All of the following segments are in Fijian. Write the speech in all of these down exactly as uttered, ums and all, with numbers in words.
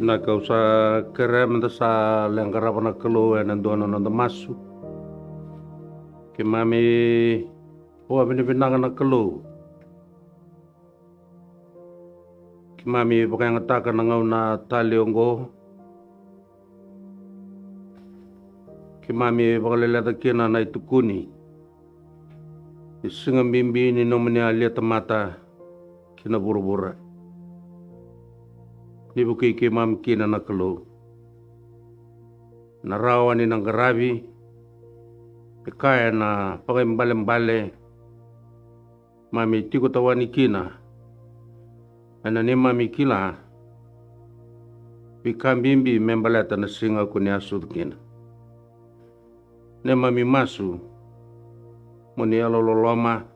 Na kau sa kerea meda sa lai qarava na Kalou ena dua na noda masu. Keimami vakavinavinaka na Kalou. Keimami vakayagataka na gauna talei oqo. Keimami vakaleleca kina na itukuni ni siga bibi ni nomuni a lia tamata ki na vuravura. Ni vukei keimami kina na Kalou. Na rawa ni na qaravi, e kaya na vakaibalebale, mami tiko tawani kina. Ena neimami kila, veika bibi me baleta na siga ko ni a sucu kina. Neimami masu, mo ni yalololoma,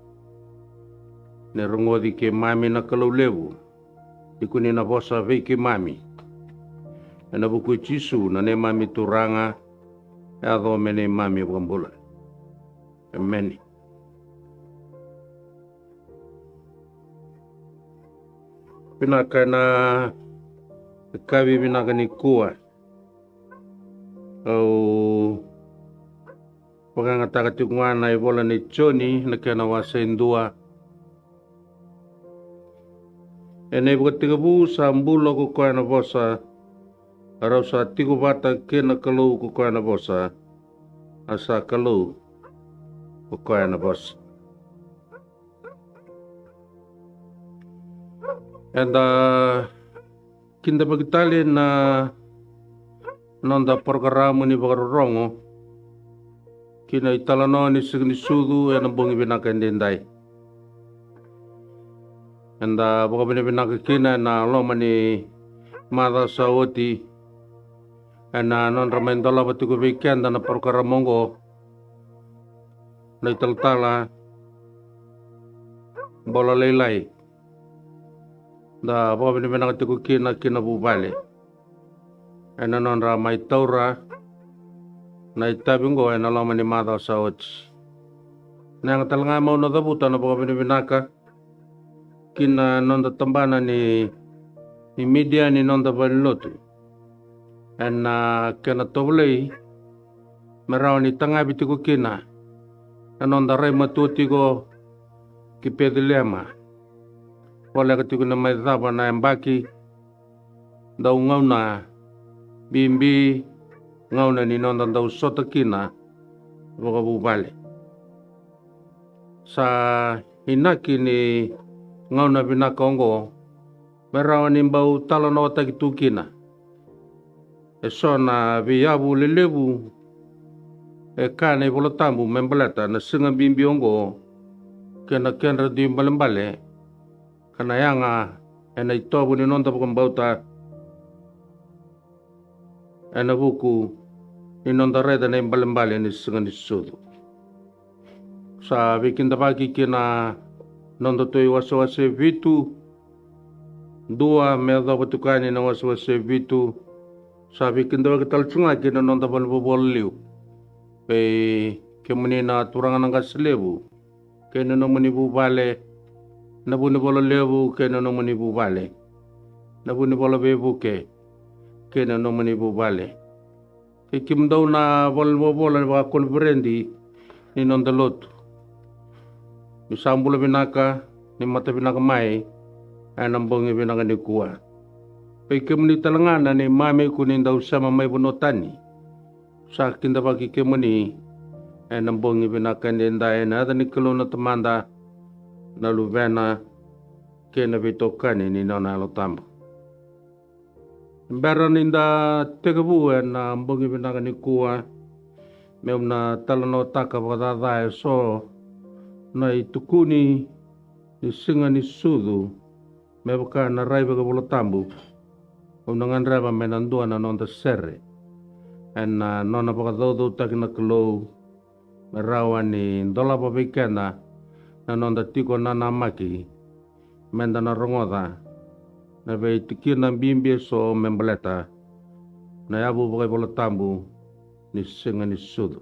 ni rogoci keimami na Kalou levu, ni ko ni na vosa vei keimami. Ena vuku i Jisu na neimami Turaga, yaco me neimami Vakabula. Emeni. Vinaka ena yakavi vinaka nikua. Au vakayagataka tiko ga na ivola nei Joni na kena wase e dua. Ena ivakatekivu sa bula ko koya na Vosa, a rau sa tiko vata kei na Kalou ko koya na Vosa, a sa Kalou ko koya na Vosa. Eda kidavaki tale na noda porokaramu ni vakarorogo ki na italanoa ni siga ni sucu ena bogi vinaka edaidai. Eda vakavinavinaka kina ena loma ni macawa sa oti ena nodra mai dolava tiko vei keda na porokaramu oqo na italatala Bola Lailai. Da vakavinavinaka tiko kina ki na vuvale ena nodra mai taura na itavi oqo ena loma ni macawa sa oti. Na yaga tale ga meu na cavuta na vakavinavinaka ki na noda tabana ni, ni media ni noda valenilotu ena kena tovolei me rawa ni tagavi tiko kina na noda rai matua tiko ki Peceliema. Voleka tiko ni mai cava na yabaki, dau gauna bibi, gauna ni noda dau sota kina vakavuvale. Sa inaki ni gauna vinaka oqo me rawa ni bau talanoataki tu kina eso na veiyavu lelevu e kaya na iVola Tabu me baleta na siga bibi oqo kei na kedra dui balebale, ka na yaga ena itovo ni noda vakabauta ena vuku ni noda raica na ibalebale ni siga ni sucu. Sa veikidavaki ki na noda tu iwasewase vitu, dua me yacova tiko yani na wasewase vitu. Sa veikidavaki tale tu ga ki na noda valenivola liu. Vei kemuni na turaga na qase levu kei na nomuni vuvale, na vunivola levu kei na nomuni vuvale, na vunivola veivuke kei na nomuni vuvale, kei kemudou na valenivola ni vakakoniferedi ni noda lotu. Ni sa bula vinaka, ni mata vinaka mai ena bogi vinaka nikua. Vei kemuni tale ga na neimami ko ni dau sema mai vanua tani, sa kidavaki kemuni ena bogi vinaka edaidai ena yaca ni Kalou na Tamada, na Luvena kei na veitokani ni nona Yalo Tabu. Bera ni da tekivu ena bogi vinaka nikua, meu na talanoataka vakacaca eso na itukuni ni siga ni sucu me vaka na rai vakaiVola Tabu. Au na gadreva me na dua na noda sere ena nona vakacaucautaki na Kalou me rawa ni dolava vei keda na noda tiko nanamaki, meda na rogoca na veitikina bibi eso me baleta na yavu vakaiVola Tabu ni siga ni sucu.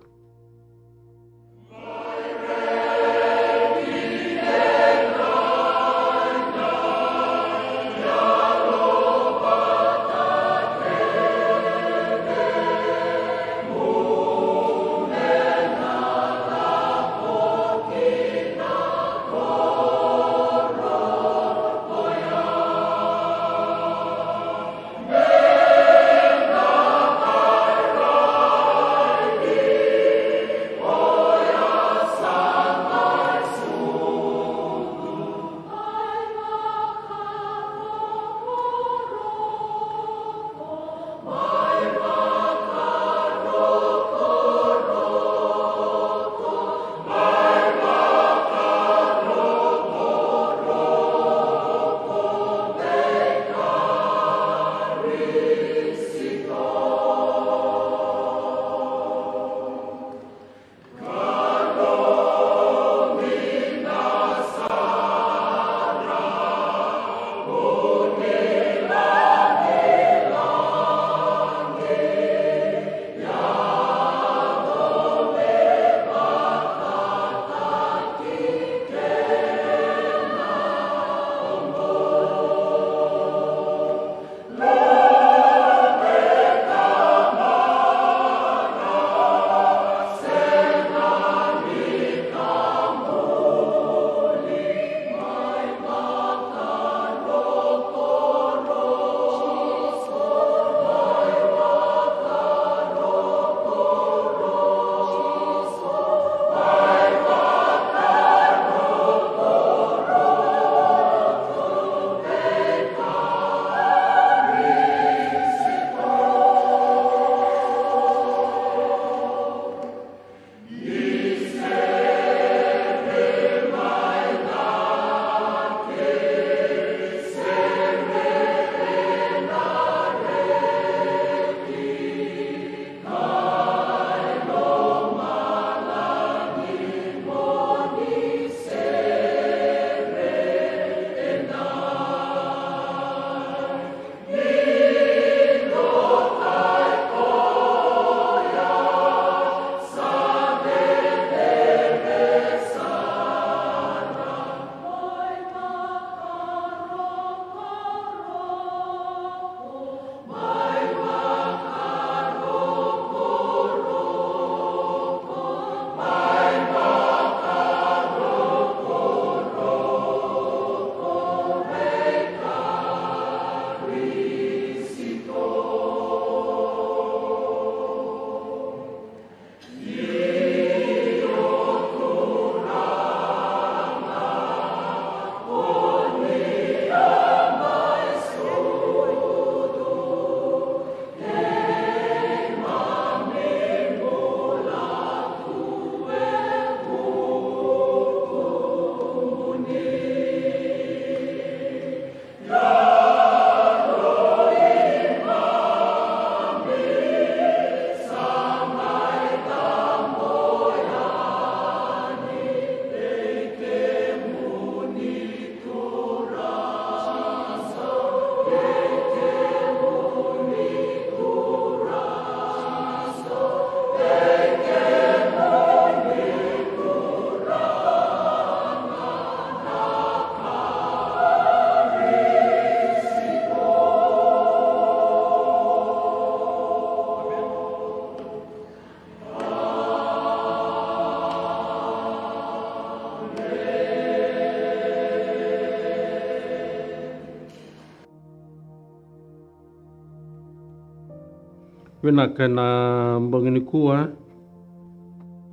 Vinaka. Ena bogi nikua,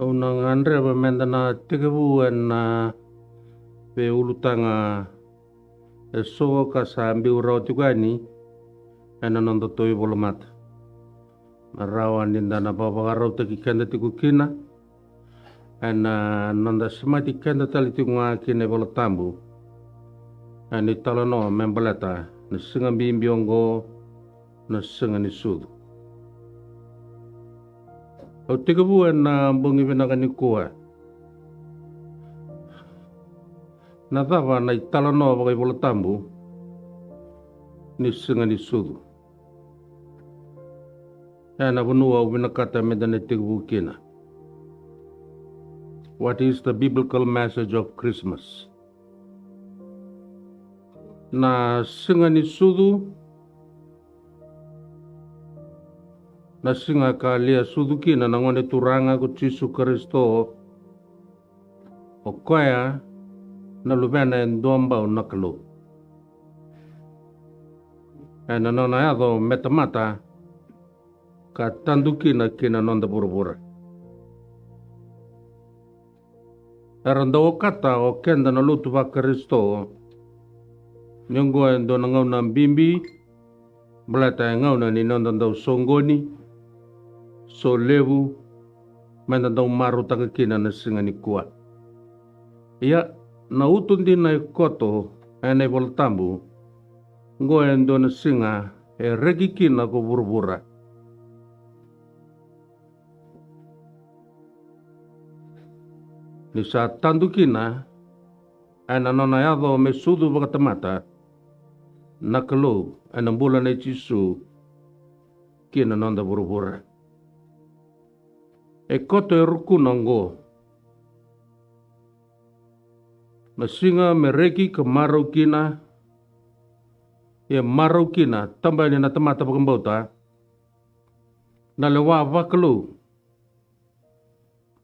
au na gadreva meda na tekivu ena veiulutaga eso ka sa biu rawa tiko yani ena noda tou ivolamata. Na rawa ni da na vakavakarautaki keda tiko kina ena noda semati keda tale tiko ga kina iVolatabu. Ena italanoa me baleta na siga bibi oqo, na siga ni sucu. Au tekivu ena bogi vinaka nikua. Na cava na italanoa vakaiVolatabu ni siga ni sucu? Ena vanua au vinakata meda na tekivu kina. What is the biblical message of Christmas? Na siga ni sucu, na siga ka lia sucu kina na Gone Turaga ko Jisu Karisito, o koya na Luvena e duabau na Kalou. Ena nona yaco me tamata ka tadu kina ki na noda vuravura. Era dau okata o keda na lotu vaKarisito ni oqo e dua na gauna bibi, baleta e gauna ni noda dau soqoni, solevu, meda dau marautaka kina na siga nikua. Ia, na uto dina e koto ena iVolatabu, oqo e dua na siga e reki kina ko vuravura. Ni sa tadu kina ena nona yaco me sucu vakatamata na Kalou ena bula nei Jisu ki na noda vuravura. E koto e rukuna oqo. Na siga me reki ka marau kina, e marau kina, tabani na tamata vakabauta, na lewa vakalou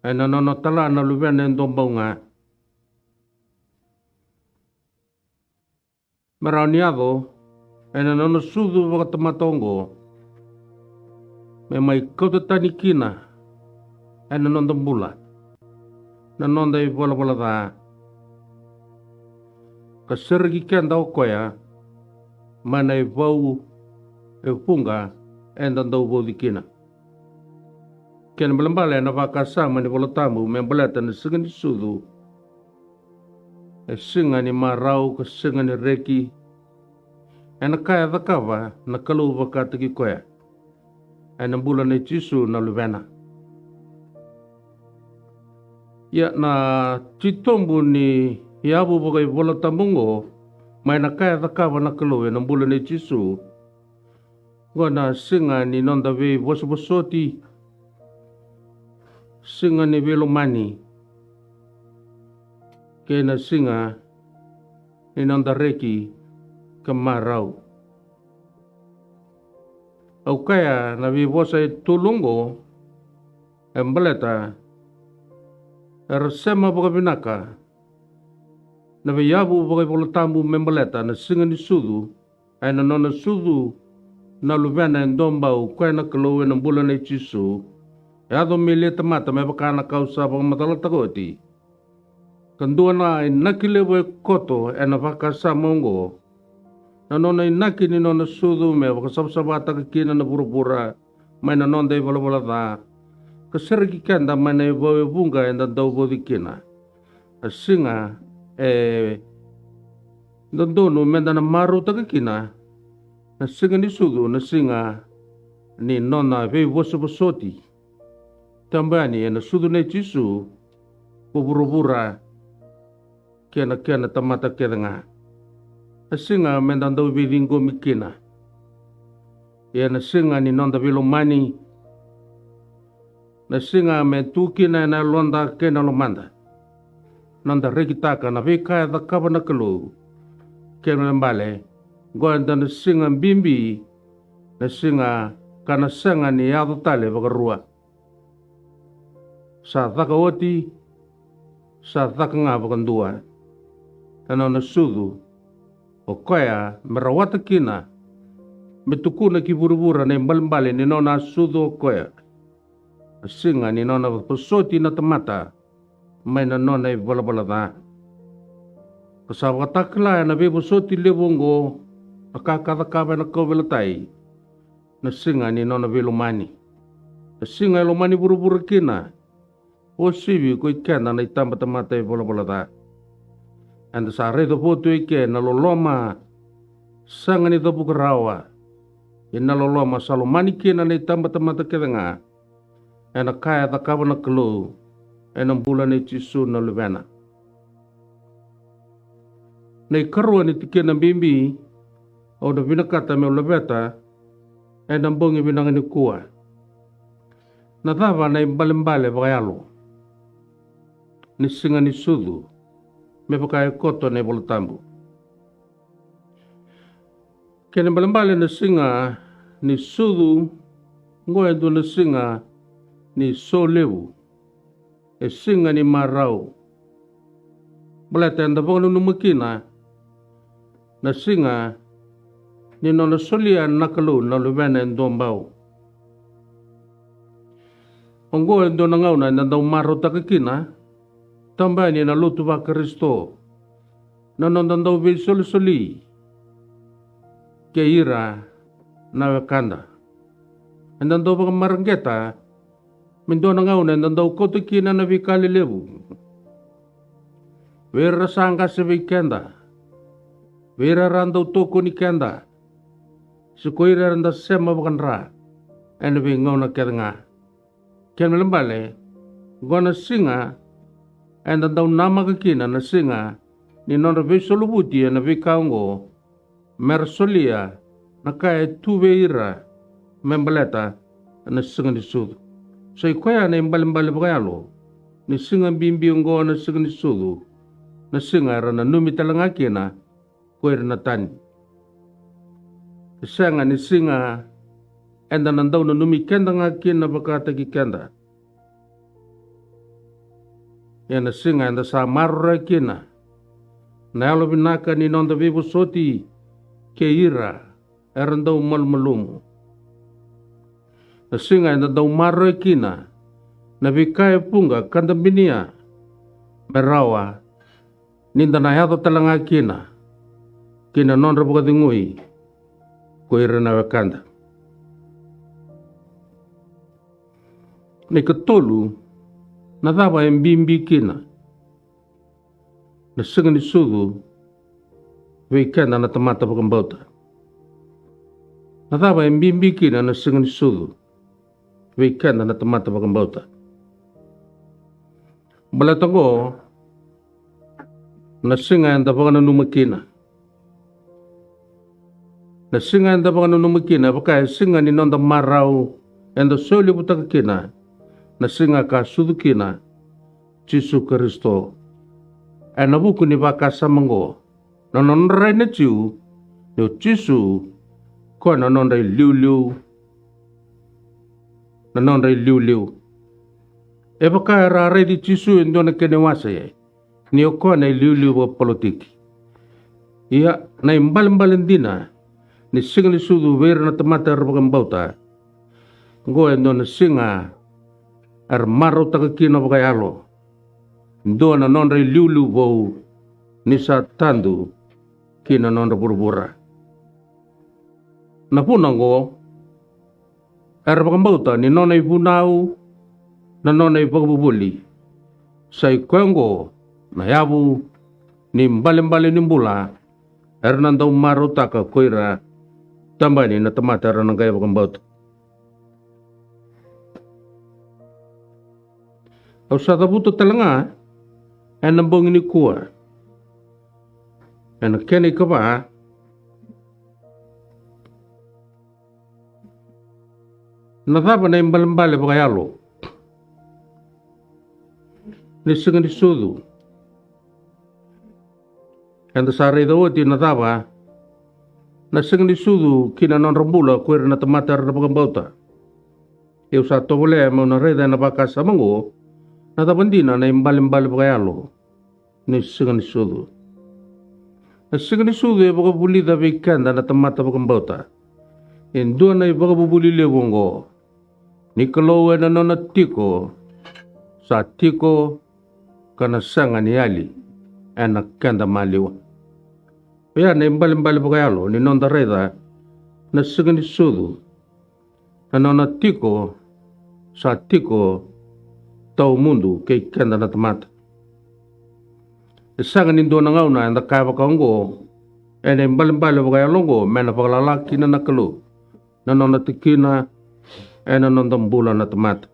ena nona tala na Luvena e duabau ga. Me rawa ni yaco ena nona sucu vakatamata oqo, me mai kauta tani kina ena noda bula na noda ivalavala ca, ka sereki keda o koya mai na ivau e vuqa eda dau vauci kina. Kena ibalebale ena vakasama ni iVolatabu me baleta na siga ni sucu, e siga ni marau ka siga ni reki ena ka e cakava na Kalou vakataki koya ena bula nei Jisu na Luvena. Ia, na titobu ni yavu vakaiVolatabu oqo mai na ka e cakava na Kalou ena bula nei Jisu, oqo na siga ni noda veivosovosoti, siga ni veilomani, kei na siga ni noda reki ka marau. Au kaya na veivosa e tolu oqo e baleta era sema vakavinaka na veiyavu vakaiVolatabu me baleta na siga ni sucu, ena nona sucu na Luvena e duabau, koya na Kalou, ena bula nei Jisu, e yaco me lia tamata, me vaka na ka au sa vakamacalataka oti. Ka dua na inaki levu e koto ena vakasama oqo, na nona inaki ni nona sucu me vakasavasavataka kina na vuravura mai na noda ivalavala ca, ka sereki keda mai na ivau e vuqa eda dau vauci kina. A siga e dodonu meda na marautaka kina na siga ni sucu, na siga ni nona veivosovosoti, tabani ena sucu nei Jisu ko vuravura kei na kena tamata kece ga. A siga meda dau veiciqomi kina. Ia na siga ni noda veilomani, na siga me tu kina ena yaloda kei na lomada, noda rekitaka na veika e cakava na Kalou. Kena ibalebale, oqo e dua na siga bibi, na siga ka na sega ni yaco tale vakarua. Sa caka oti, sa caka ga vakadua. Ena nona sucu o koya me rawata kina me tukuna ki vuravura na ibalebale ni nona a sucu o koya, na siga ni nona vosoti na tamata mai na nona ivalavala ca. Ka sa vakatakila ena veivosoti levu oqo na ka ka cakava ena kauveilatai, na siga ni nona veilomani, na siga e lomani vuravura kina, uasivi ko i keda na itabatamata ivalavala ca. Eda sa raica votu eke na loloma sega ni cavuka rawa, ia na loloma sa lomani kina na itabatamata kece ga ena ka e cakava na Kalou ena bula nei Jisu na Luvena. Na ikarua ni tikina bibi au na vinakata meu laveta ena bogi vinaka nikua. Na cava na ibalebale vakayalo ni Siga ni Sucu me vaka e koto na iVola Tabu? Kena ibalebale, na Siga ni Sucu oqo e dua na siga ni solevu, e siga ni marau. Baleta eda vakananuma kina na siga ni nona solia na Kalou na Luvena e duabau. Oqo e dua na gauna eda dau marautaka kina, tabani na lotu vaKarisito, na noda dau veisolisoli kei ira na wekada. Eda dau vakamareqeta me dua na gauna eda dau kauta kina na veika lelevu vei ira ra sa qase vei keda, vei ira ra dau tokoni keda, se ko ira era da sema vakadra ena veigauna kece ga. Kena ibalebale, oqo na siga eda dau namaka kina na siga ni nodra veisolavuti ena veika oqo, mera solia na ka e tu vei ira me baleta na Siga ni Sucu. Sa i koya na ibalebale vakayalo ni siga bibi oqo, na Siga ni Sucu, na siga era nanumi tale ga kina ko ira na tani. E sega ni siga eda na dau nanumi keda ga kina vakataki keda, ia na siga eda sa maroroya kina na yalovinaka ni noda veivosoti kei ira era dau malumalumu. Na siga eda dau maroroya kina na veika e vuqa ka dabinia me rawa ni da na yaco tale ga kina ki na nodra vakacegui ko ira na wekada. Na ikatolu, na cava e bibi kina na Siga ni Sucu vei keda na tamata vakabauta? Na cava e bibi kina na Siga ni Sucu vei keda na tamata vakabauta? Baleta oqo na siga eda vakananuma kina. Na siga eda vakananuma kina e vaka e siga ni noda marau eda solevutaka kina na siga ka sucu kina Jisu Karisito. Ena vuku ni vakasama oqo, na nodra rai na Jiu ni o Jisu koya na nodra iliuliu, na nodra iliuliu. E vaka era a raici Jisu e dua na kena iwase ni o koya na iliuliu vakapolitiki. Ia, na ibalebale dina ni Siga ni Sucu vei ira na tamata era vakabauta, oqo e dua na siga era marautaka kina vakayalo dua na nodra iliuliu vou ni sa tadu ki na nodra vuravura. Na vuna oqo, era vakabauta ni nona ivunau na nona ivakavuvuli. Sa i koya oqo na yavu ni ibalebale ni bula era na dau marautaka ko ira tabani na tamata era na qai vakabauta. Au sa cavuta tale ga ena bogi nikua ena kena ikava, na cava na ibalebale vakayalo ni Siga ni Sucu? Eda sa raica oti na cava na Siga ni Sucu ki na nodra bula ko ira na tamata era na vakabauta. Ia au sa tovolea meu na raica ena vakasama oqo na cava dina na ibalebale vakayalo ni Siga ni Sucu. Na Siga ni Sucu e vakavulica vei keda na tamata vakabauta E dua na ivakavuvuli levu oqo: ni Kalou ena nona tiko, sa tiko ka na sega ni yali ena keda maliwa. Oya na ibalebale vakayalo ni noda raica na Siga ni Sucu. Na nona tiko, sa tiko tawamudu kei keda na tamata. E sega ni dua na gauna eda kaya vaka oqo ena ibalebale vakayalo oqo me na vakalala kina na Kalou na nona tikina ena noda bula na tamata.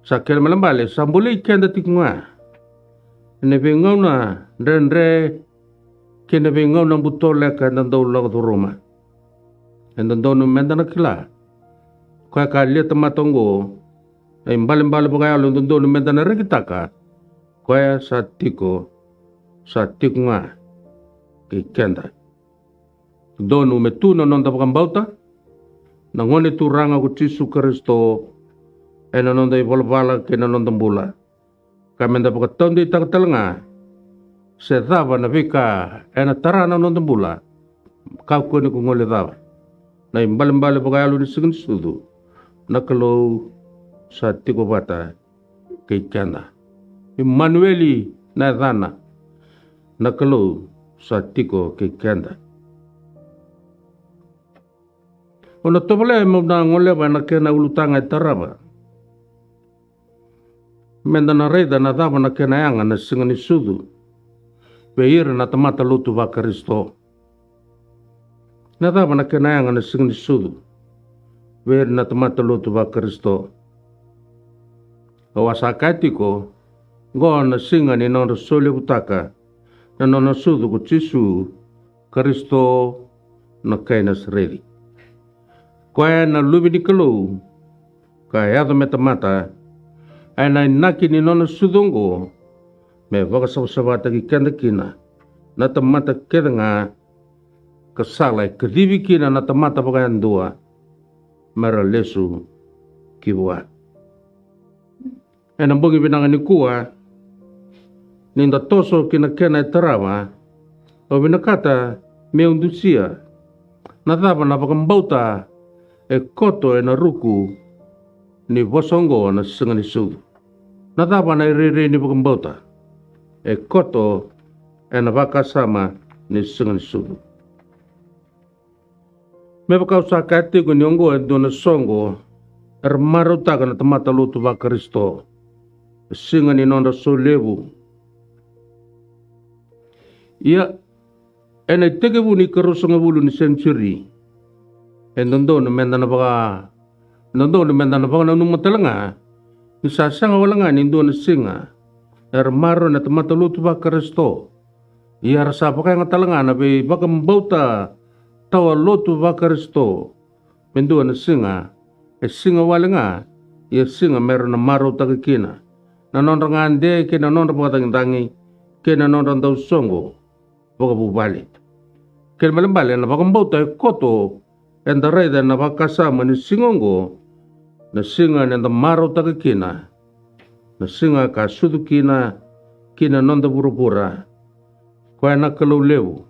Sa kena ibalebale sa bolei keda tiko ga ena veigauna dredre kei na veigauna butoleka eda dau lako curuma. E dodonu meda na kila, koya ka lia tamata oqo, na ibalebale vakayalo e dodonu meda na rekitaka, koya sa tiko, sa tiko ga kei keda. Dodonu me tu na noda vakabauta na Gone Turaga ko Jisu Karisito ena noda ivalavala kei na noda bula, ka meda vakataudeitaka tale ga se cava na veika ena tara na noda bula. Kakua ni ko gole cava. Na ibalebale vakayalo ni Siga ni Sucu: na Kalou sa tiko vata kei keda. Imanueli na yacana. Na Kalou sa tiko kei keda. O na tovolea meu na goleva ena kena ulutaga e tarava, meda na raica na cava na kena yaga na Siga ni Sucu vei ira na tamata lotu vaKarisito. Na cava na kena yaga na Siga ni Sucu vei ira na tamata lotu vaKarisito? Au a sa kaya tiko, oqo na siga ni nodra solevutaka na nona sucu ko Jisu Karisito na kai Nasareci. Koya na Luve ni Kalou ka yaco me tamata. Ena inaki ni nona sucu oqo me vakasavasavataki keda kina na tamata kece ga, ka sala e kacivi kina na tamata vakayadua me ra lesu ki vua. Ena bogi vinaka nikua, ni da toso ki na kena e tarava, au vinakata meu dusia na cava na vakabauta e koto ena ruku ni vosa oqo na Siga ni Sucu. Na cava na irairai ni vakabauta e koto ena vakasama ni Siga ni Sucu? Me vaka au sa kaya tiko ni oqo e dua na soqo era marautaka na tamata lotu vaKarisito, e siga ni nodra solevu. Ia, ena itekivu ni karua sagavulu ni senijuri, e dodonu meda na vaka, dodonu meda na vakananuma tale ga ni sa sega wale ga ni dua na siga era maroroi na tamata lotu vaKarisito. Ia era sa vakayaga tale ga na veivakabauta tawa lotu vaKarisito me dua na siga, e siga wale ga, ia siga me ra na marautaka kina na nodra gade kei na nodra vakacagicagi kei na nodra dau soqo vakavuvale. Kena ibalebale na vakabauta e koto eda raica ena vakasama ni siga oqo, na siga neda marautaka kina na siga ka sucu kina ki na noda vuravura. Koya na Kalou levu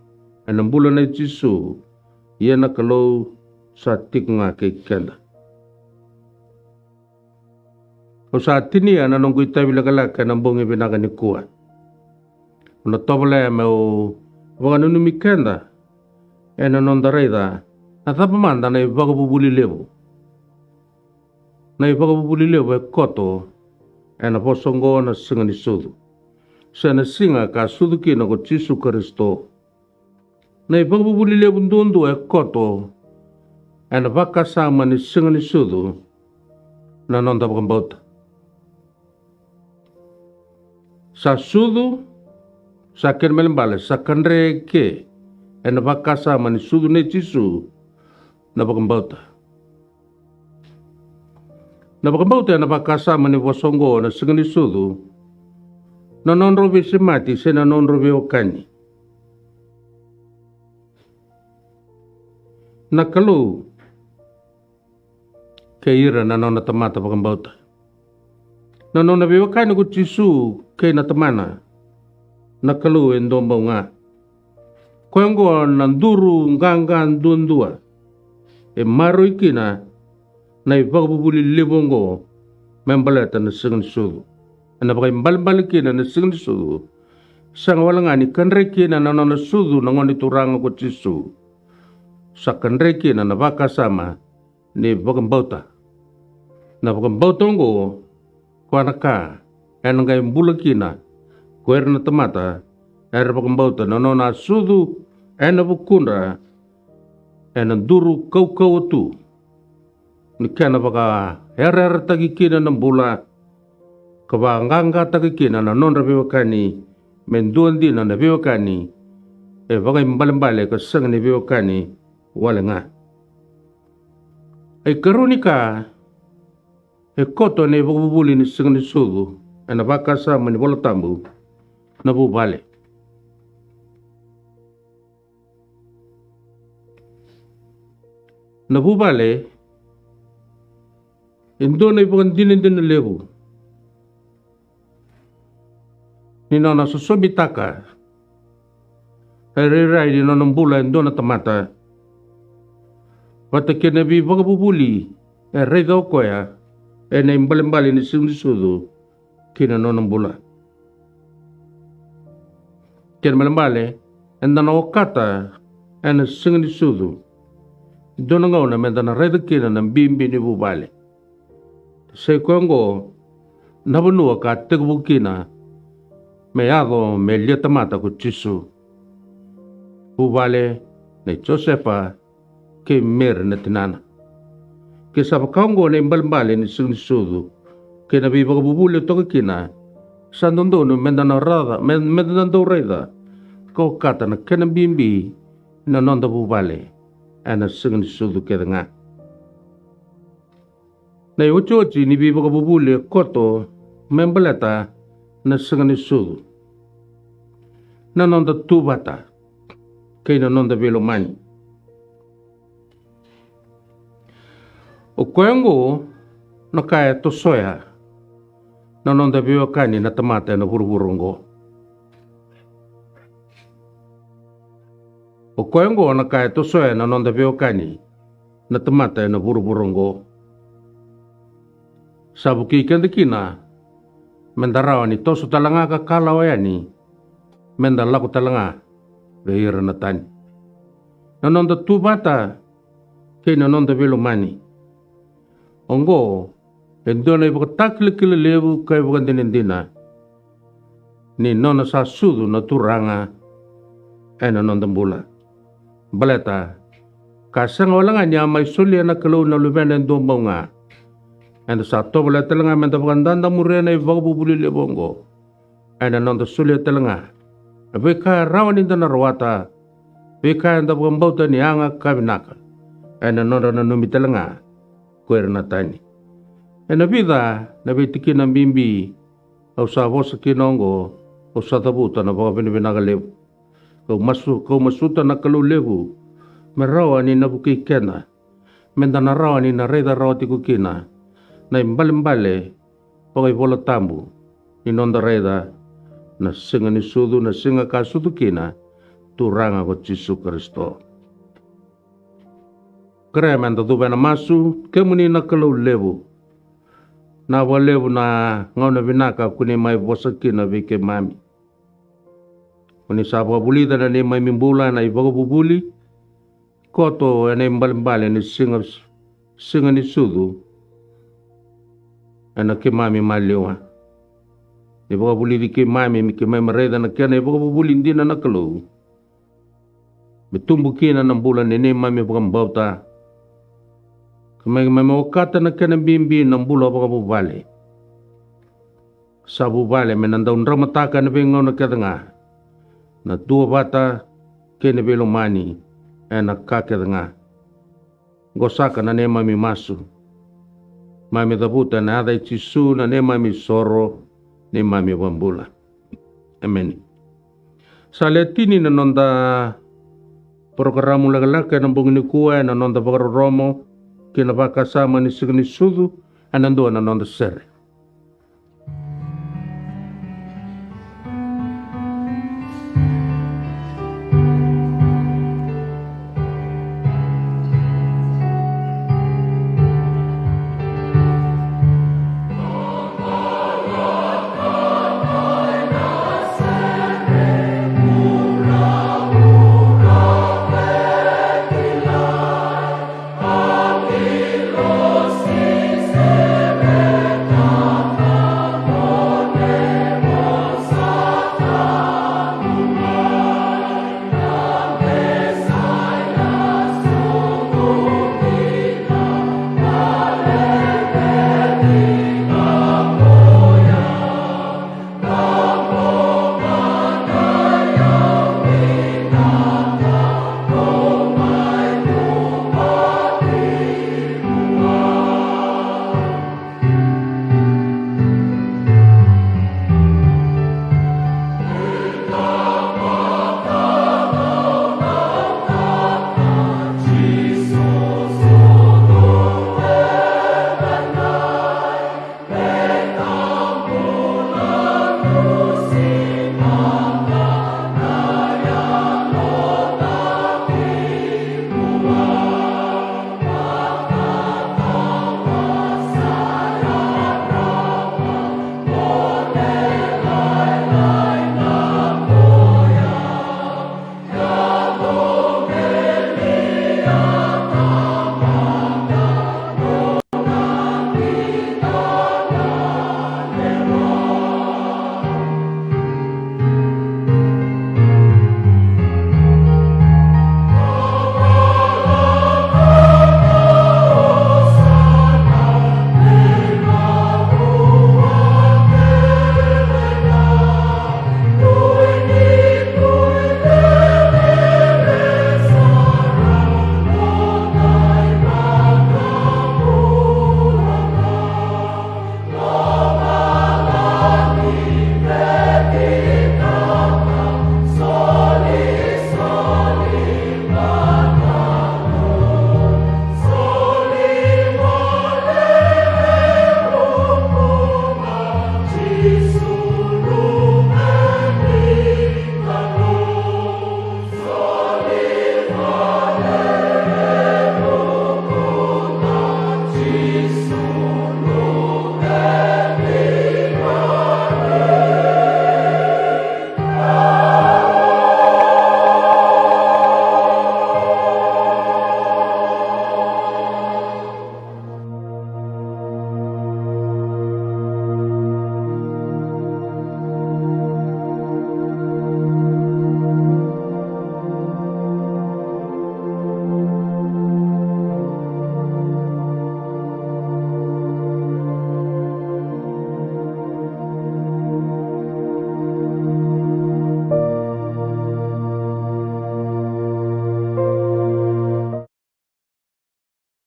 ena bula nei Jisu, ia na Kalou sa tiko ga kei keda. Au sa tinia na noqu itavi lekaleka ena bogi vinaka nikua. Au na tovolea meu vakananumi keda ena noda raica na cava mada na ivakavuvuli levu. Na ivakavuvuli levu e koto ena vosa oqo na Siga ni Sucu, se na siga ka sucu kina ko Jisu Karisito. Na ivakavuvuli levu duadua e koto ena vakasama ni Siga ni Sucu na noda vakabauta. Sa sucu, sa kena ibalebale sa kadre eke ena vakasama ni sucu nei Jisu na vakabauta. Na vakabauta ena vakasama ni vosa oqo na Siga ni Sucu na nodrau veisemati se na nodrau veiwekani na Kalou kei ira na nona tamata vakabauta. Na nona veiwekani ko Jisu kei na Tamana, na Kalou e dua bau ga. Koya oqo na duru qaqa duadua e maroroi kina na ivakavuvuli levu oqo me baleta na Siga ni Sucu. Ena vakaibalebale kina na Siga ni Sucu, sega wale ga ni kadre kina na nona sucu na Gone Turaga ko Jisu. Sa kadre kina na vakasama ni vakabauta. Na vakabauta oqo, koya na ka ena qai bula kina ko ira na tamata era vakabauta na nona sucu ena vukudra, ena duru kaukauwa tu ni kena vakayarayarataki kina na bula, ka vakaqaqataki kina na nodra veiwekani me dua dina na veiwekani e vakaibalebale ka sega ni veiwekani wale ga. E karua ni ka e koto ena ivakavuvuli ni Siga ni Sucu ena vakasama ni Vola Tabu, na vuvale. Na vuvale e dua na ivakadinadina levu ni nona sosomitaka na irairai ni nona bula e dua na tamata, vata kei na veivakavuvuli e raica o koya ena ibalebale ni Siga ni Sucu ki na nona bula. Kena ibalebale, eda na okata ena Siga ni Sucu e dua na gauna meda na raica kina na bibi ni vuvale. Sa i koya oqo na vanua ka tekivu kina me yaco me lia tamata ko Jisu. Vuvale nei Josefa kei Meri na tinana. Ke sa vaka oqo na ibalebale ni Siga ni Sucu kei na veivakavuvuli e toka kina, sa dodonu meda na raica, me, meda na dau raica ka okata na kena bibi na noda vuvale ena Siga ni Sucu kece ga. Na iotioti ni veivakavuvuli e koto me baleta na Siga ni Sucu: na noda tu vata kei na noda veilomani. O koya oqo na ka e tosoya na noda veiwekani na tamata ena vuravura oqo. O koya oqo na ka e tosoya na noda veiwekani na tamata ena vuravura oqo. Sa vukei keda kina meda rawa ni toso tale ga ka kalawa yani, meda lako tale ga vei ira na tani. Na noda tu vata kei na noda veilomani. Oqo e dua na ivakatakilakila levu ka ivakadinadina ni nona sa sucu na Turaga ena noda bula. Baleta ka sega wale ga ni a mai solia na Kalou na Luvena e dua bau ga, eda sa tovolea tale ga meda vakadadamuria na ivakavuvuli levu oqo ena noda solia tale ga na veika e rawa nida na rawata, veika eda vakabauta ni yaga ka vinaka, ena nodra nanumi tale ga ko ira na tani. Ena vica na veitikina bibi au sa vosa kina oqo, au sa cavuta na vakavinavinaka levu. Kau masu, kau masuta na Kalou levu me rawa ni na vukei keda meda na rawa ni na raica rawa tiko kina na ibalebale vakaivolatabu ni noda raica na Siga ni Sucu, na siga ka sucu kina Turaga ko Jisu Karisito. Kerea meda cuva ena masu. Kemuni na Kalou levu, na vakalevu na gauna vinaka ko ni mai vosa kina vei keimami. Ko ni sa vakavulica na neimami bula ena ivakavuvuli koto ena ibalebale ni siga, Siga ni Sucu ena keimami maliwa. Ni vakavulici keimami me keimami raica na kena ivakavuvuli dina na Kalou, me tubu kina na bula ni neimami vakabauta, ka me keimami okata na kena bibi na bula vakavuvale. Sa vuvale me na dau dramataka ena veigauna kece ga na duavata kei na veilomani ena ka kece ga. Qo saka na neimami masu, mami cavuta ena yaca i Jisu na neimami isoro, neimami iVakabula. Emeni. Sa lewe tini na noda porokaramu lekaleka ena bogi nikua, ena noda vakarorogo ki na vakasama ni Siga ni Sucu ena dua na noda sere.